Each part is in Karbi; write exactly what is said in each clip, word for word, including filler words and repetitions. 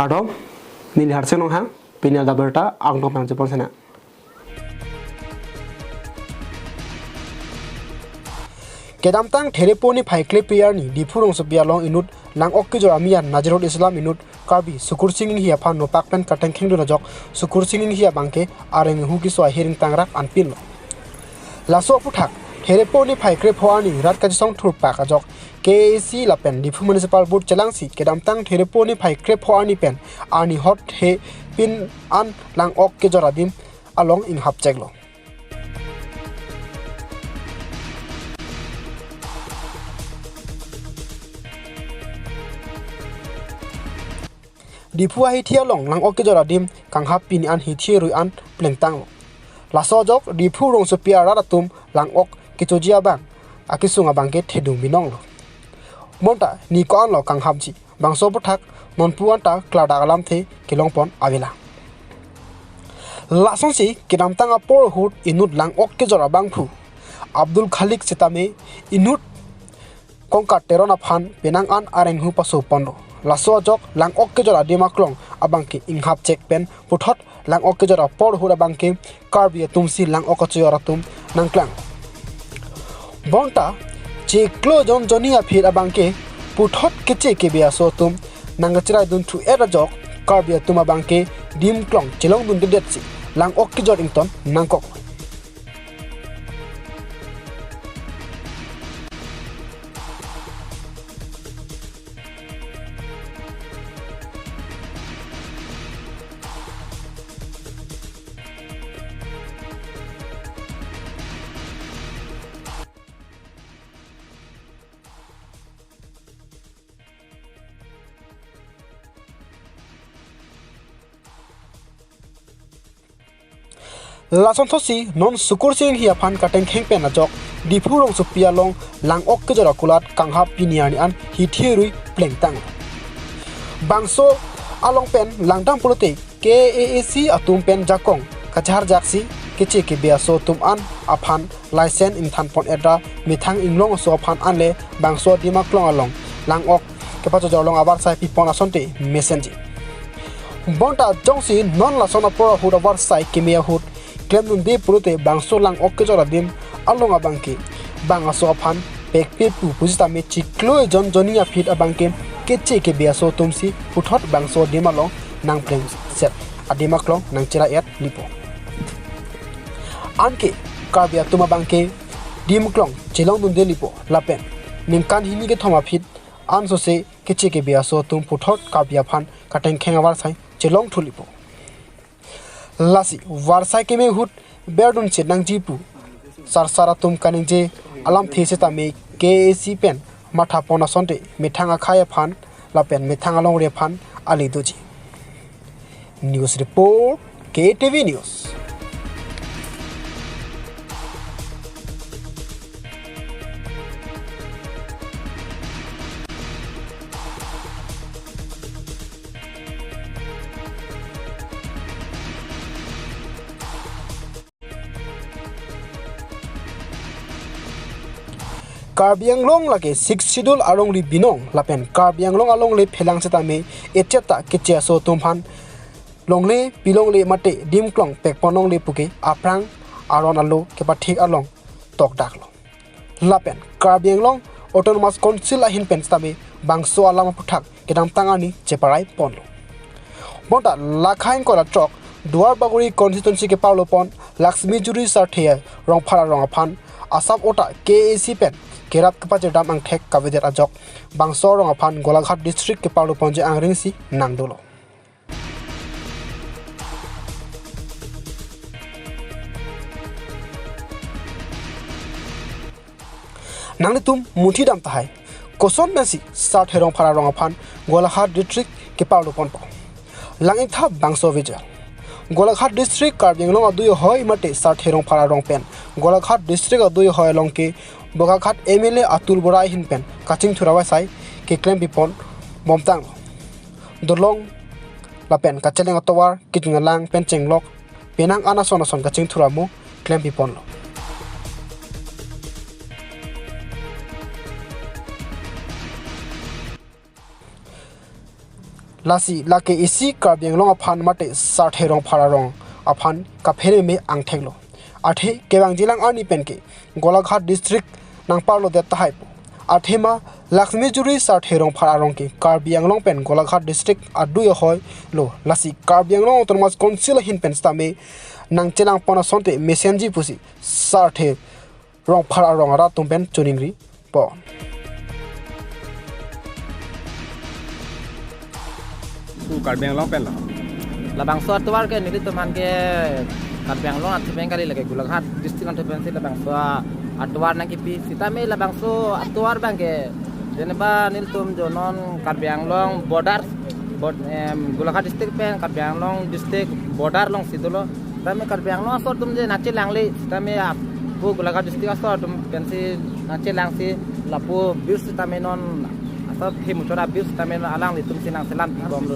Kardom, neli Harsing Ronghang, pini adap abirta angno pangchepon sena. Kedamtang Therepo niphai krephli arni Diphu rongsopi along inut lang-ok kejor amiyan Nazirul Islam inut Karbi Sukursing Inghi aphan nopak pen katengkheng dun ajok Sukursing Inghi abangke areng hu keso ahiring tangrak anpinlo. Laso aphuthak Therepo niphai krepho arni rat kachesong thurpak ajok K A A C lapen Diphu Municipal Board chelangsi kedamtang Therepo niphai krepho arni pen arni hot he pin an lang-ok kejor adim along inghap cheklo. Diphu ahithi along lang-ok kejor adim kanghap pini an hithi rui an plengtanglo. Laso ajok Diphu rongsopi arat atum lang-ok kechoji abang akesung abangke thedung binonglo. Bonta ni ko-anlo kanghapji, bangso aphuthak nonpu anta klardak alamthe kelongpon avelang. Lasonsi kedamtang apor ahut inut lang-ok kejor abangphu Abdul Khalik sitame inut Kongkat Teron aphan penang an areng hu pasoponlo. Laso ajok lang-ok kejor adim aklong abangke inghap chek pen puthot lang-ok kejor apor ahut abangke Karbi atumsi lang-ok kejor atum nangklang. Bonta chiklo jon jonni aphi abangke puthot keche kebe aso atum nangkacherai dunthu-et ajok Karbi atum abangke dim klong chelong dundedetsi lang-ok kejor ington nangkok. Lason thotsi non Sukursing Inghi aphan katengkheng pen ajok Diphu rongsopi along lang-ok kejor akulat kanghap pini arni an hithi rui plengtang. Bangso along pen langdam pulote K A A C atum pen jakong kachaharjaksi keche kebe aso atum an aphan license ingthanpon-et ra methang inglong aso aphan anle bangso adim aklong along lang-ok kepachojor along avarsai pipon asonte mesenji. Bonta jongsi non lason apor ahut avarsai keme ahut klemdunde pulote bangso lang-ok kejor adim along abangke bang aso aphan pekpe pu pusitame chiklo jon jonni aphi abangke keche kebe aso atumsi puthot bangso adim along nangplengset adim aklong nangcherai-et lipo. Anke Karbi atum abangke dim klong chelong dunde lipo lapen ningkan hini kethom aphi ansose keche kebe aso atum puthot Karbi aphan katengkheng avarsai chelongthu lipo. Lasi varsai keme ahut berdunsi nangji pu sarsar atum kaningje alamthe sitame K A A C pen mathapon asonte methang akhei aphan lapen methang alongri aphan ali doji. News report, K T V News. Karbi Anglong lake Sixth Schedule alongri binong lapen Karbi Anglong alongle phelang sitame echeta keche aso atum aphan longle pilongle mate dim klong pekponlongle puke aphrang aron alo kepathik along tokdaklo. Lapen Karbi Anglong Autonomous Council ahin pen sitame bangso alam aphuthak kedamtang arni cheparai ponlo. Bonta lakhain kola trok Duar Bagori constituency keparlo pon Laxmi Juri Sarthe Rongphar arong aphan asap ota K A A C pen kerap kepachirdam angthek kavedet ajok bangso arong aphan Golaghat district keparlo ponji angrengsi nangdolo. Nanglitum munthi dam tahai, koson pensi Sarthe Rongphar arong aphan Golaghat district keparlo ponpo. Lang-iktha bangso visual. Golaghat district Karbi Anglong adui ahoi mate Sarthe Rongphar arong pen Golaghat district adui ahoi along ke Bokakhat M L A Atul Bora ahin pen kachingthur avarsai keklem pipon bomtang. Dolong lapen kacheleng atovar kejung alang pen chenglok penang an ason ason kachingthur amo klem piponlo. Lasi lake isi Karbi Anglong aphan mate Sarthe Rongphar arong aphan kaphere me angthek lo. Athe kevangjilang arni pen ke Golaghat district nangparlo det tahai pu. Athema Laxmijuri Sarthe Rongphar arong ke Karbi Anglong pen Golaghat district adui ahoi lo. Lasi Karbi Anglong Autonomous Council ahin pen sitame nangchelang pon asonte mesenji pusi Sarthe Rongphar arong arat atum pen choningri pon. Su Karbi Anglong pen lo. Labangso atovar ke nelitum aphan ke Karbi Anglong athe pen kali, lake Golaghat district athe pensi labangso atovar nangkipi. Sitame labangso atovar abang ke jeneba nelitum jo non Karbi Anglong border, bord-, em, Golaghat district pen Karbi Anglong district border alongsi dolo. Sitame Karbi Anglong asor atum je nangchelangle, sitame ap-, pu Golaghat district asor atum pensi nangchelangsi lapu bridge sitame non asor the muchora bridge sitame non alanglitumsi nangselam pibomlo.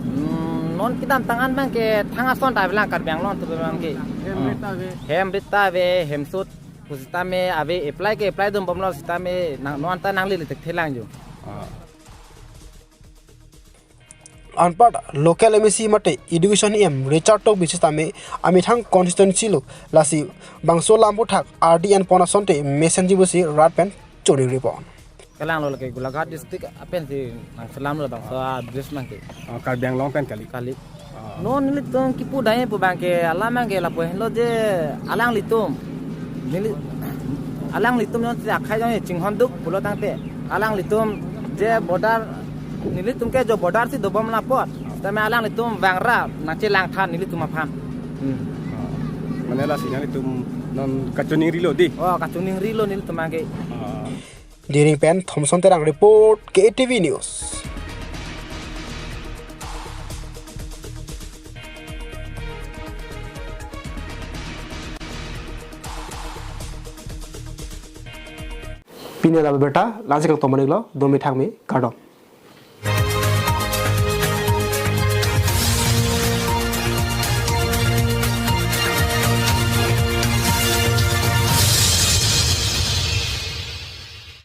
Hmm, non kedamtang an abang ke thang ason ta avelang Karbi Anglong atum abang ke. Hem rit ta ave. Hem rit ta ave, hemsut pusitame ave, apply ke apply dumbomlo sitame nang, non ta nanglele thekthelang jo. Ah. Anpar local M A C mate education E M Richard Tokbi sitame amethang constituency lo, lasi bangso lam aputhak ardi en pon asonte mesenji pusi rat pen choningri pon. Kalanglo, lake Golaghat district apensi nangselamlo bangso a-bridge abang ke. Ah, Karbi Anglong pen kali. Kali. Ah. Non nelitum kipu dai pu abang ke alam abang ke lapu henlo je alanglitum. Neli-, alanglitum non si akhai jong chinghon duk pulo tangte alanglitum je border, nelitum ke jo border si dobomlo apot. Sitame alanglitum vangra nangchelang tha nelitum aphan. Hmm. Ah. Mane lasi nanglitum non kachoningrilo di. Oh, kachoningrilo nelitum abang ke. Ah. Diring pen Thomson Terang report, K A T V News. Pini la beta, la-ansi kangton iklo, domi thangmi, kardom.